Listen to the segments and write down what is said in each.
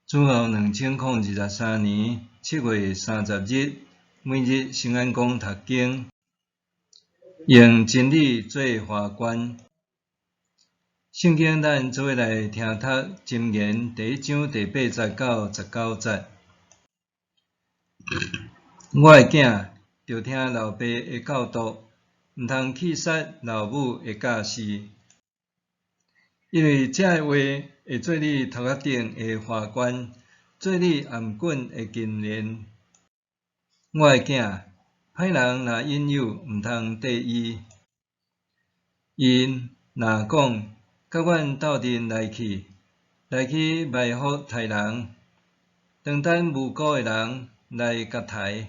主後2023年7月30日，每日聖安講讀經，用真理做華冠。聖經咱做伙來聽讀箴言第一章第八節到十九節。我的囝，著聽老爸的教導，毋通棄殺老母的教示，因為這个話會做你頭殼頂的華冠，做你頷頸的金鏈。我的囝，歹人若引誘，毋通綴伊。𪜶若講，佮阮鬥陣來去，來去埋伏刣人，當等無辜的人來共刣，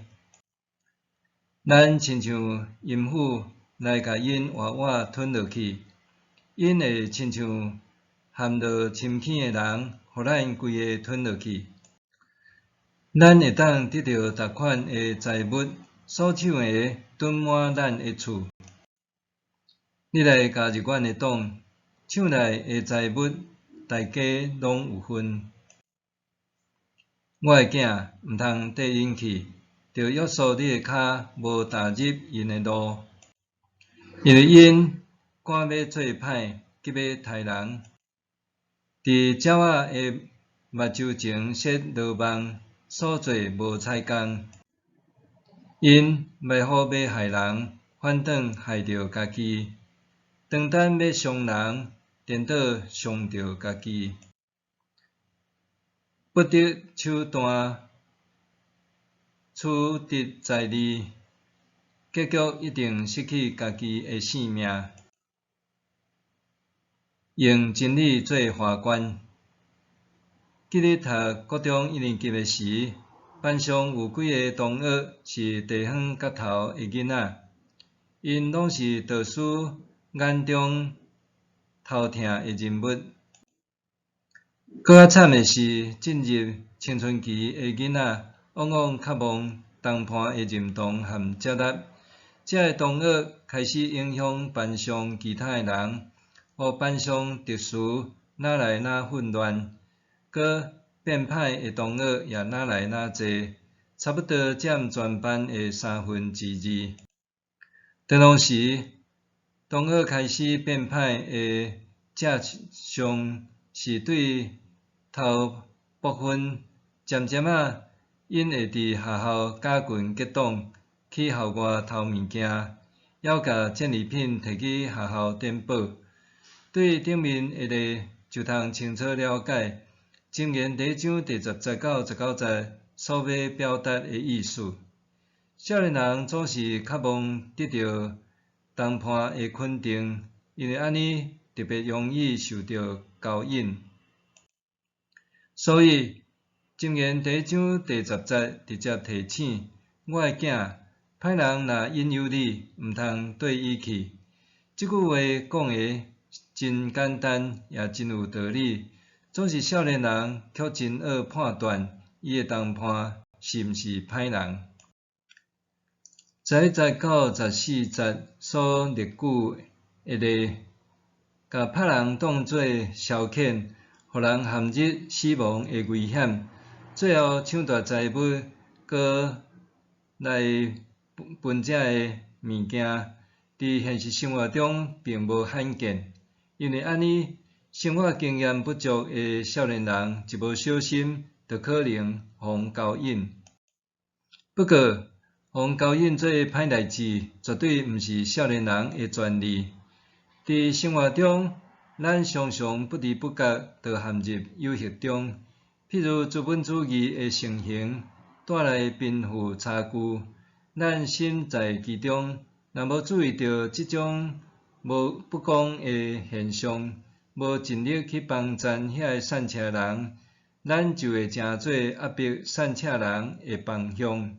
咱親像淫婦來共𪜶活活吞落去，𪜶會親像陷落深坑的人，予咱規个吞落去。咱會當得著逐款的財物，所搶的囤滿咱的厝。你來加入阮的黨，搶來的財物，大家攏有份。我的囝，毋通綴𪜶去，著約束你的跤，無踏入𪜶的路，因為𪜶趕欲做歹，急欲刣人，佇鳥仔的目睭前設羅網，所做無彩工。𪜶埋伏欲害人，反轉害著家己；當等欲傷人，顛倒傷著家己。不擇手段，取得財利，結局一定失去家己的性命。用真理做華冠。記得讀國中一年級的時，班上有幾个同學是地方角頭的囡仔，𪜶攏是導師眼中頭疼的人物。閣較慘的是，進入青春期的囡仔，往往較望同伴的認同和接納。這个同學開始影響班上其他的人，予班上秩序愈來愈混亂，閣變歹的同學也愈來愈濟，差不多佔全班的三分之二。當當時，同學開始變歹的跡象是對頭部分，漸漸仔，𪜶會佇學校結群結黨去校外偷物件，猶共戰利品提去學校展寶。對頂面的例就通清楚了解箴言第一章第十節到十九節所欲表達的意思。少年人總是較望得著同伴的肯定，因為按呢特別容易受著勾引。所以，箴言第一章第十節直接提醒我的囝，歹人若引誘你，毋通綴伊去。這句話講的真簡單，也真有道理。總是少年人卻真愛判斷伊的同伴是毋是歹人。11節到14節所列舉的例，共別人當做消遣，予人陷入死亡的危險，最後搶奪財物，閣來分這个物件，佇現實生活中並無罕見。因為按呢，生活經驗不足的少年人一無小心，就可能予人勾引。不過，予人勾引做歹代誌，絕對毋是少年人的專利。佇生活中，咱常常不知不覺就陷入誘惑中，譬如資本主義的盛行帶來貧富差距，咱身在其中，若無注意著這種無不公的現象，無盡力去幫贊遐个散赤人，咱就會成做壓迫散赤人的幫兇。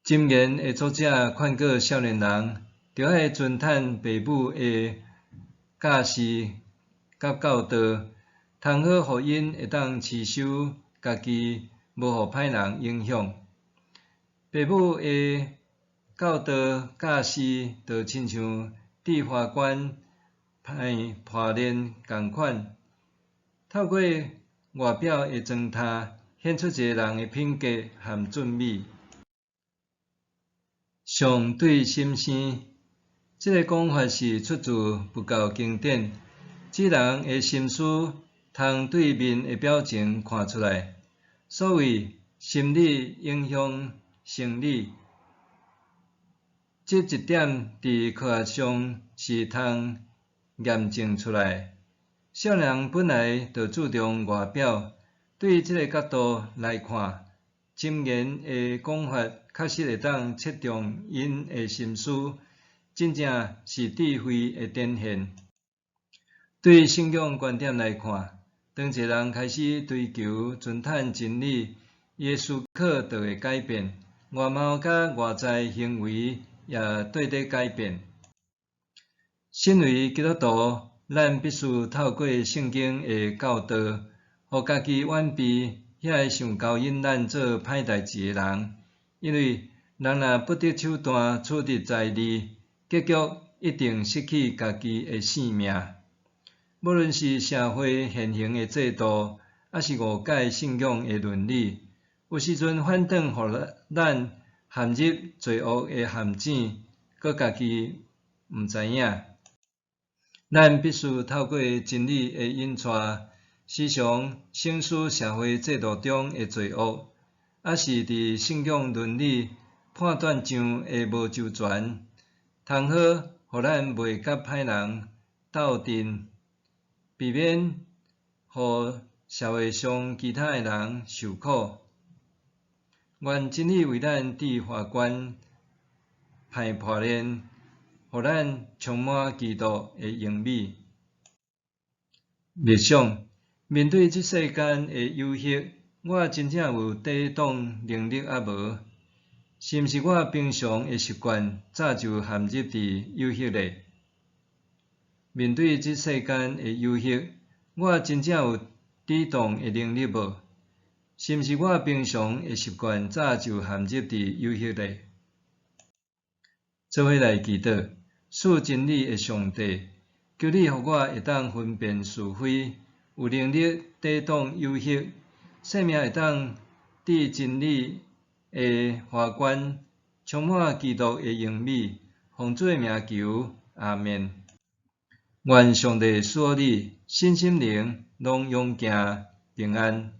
箴言的作者勸告少年人，著愛尊趁爸母的教示佮教導，通好予𪜶會當持守家己，無予歹人影響。爸母的教導教示，就親像戴華冠、戴破鏈仝款，透過外表的妝呔顯出一个人的品格和俊美。上對心生，這个講法是出自佛教經典，指人的心思通對面的表情看出來。所謂心理影響生理，這一點佇科學上是通驗證出來。少年人本來就注重外表，對這个角度來看，箴言的講法確實會當切中𪜶的心思，真正是智慧的展現。對信仰觀點來看，當一个人開始追求遵趁真理，伊的思考就會改變，外貌佮外在行為也綴綴改變。身為基督徒，咱必須透過聖經的教導，予家己遠避遐个想勾引咱做歹代誌的人，因為人若不擇手段取得財利，結局一定失去家己的性命。無論是社會現行的制度，抑是誤解信仰的倫理，有時陣反轉予咱陷入罪惡的陷阱，閣家己毋知影。咱必須透過真理的引帶，時常省思社會制度中的罪惡，抑是佇信仰倫理判斷上的無周全，通好予咱袂佮歹人鬥陣，避免予社會上其他的人受苦。願真理為咱戴華冠，歹破鏈，予咱充滿基督的榮美。默想，面對這世間的誘惑，我真正有抵擋能力抑無？是毋是我平常的習慣早就陷入佇誘惑內？面對這世間的誘惑，我真正有抵擋的能力無？是毋是我平常的習慣早就陷入佇誘惑內？做伙來祈禱，賜真理的上帝，求你予我會當分辨是非，有能力抵擋誘惑，生命會當戴真理的華冠，充滿基督的榮美。奉主的名求，阿們。願上帝賜予你，身心靈攏勇健平安。